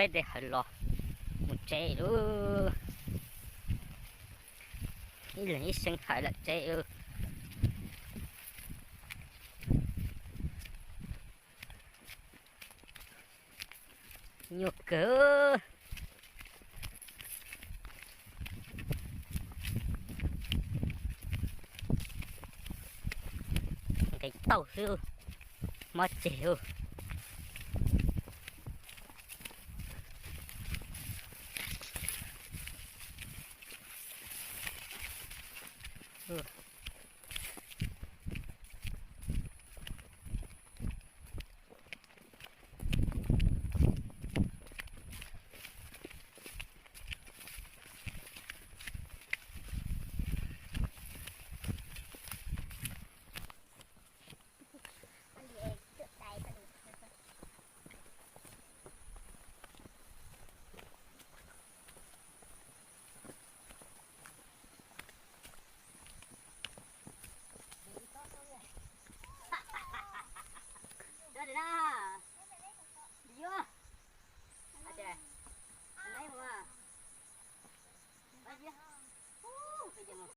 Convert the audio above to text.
Ib de hawm los mus tsev lawm. Ib leeg ib seev hawm lawm tsev. Nyuaj kawg. Nqis tauj xwb, mob tseg.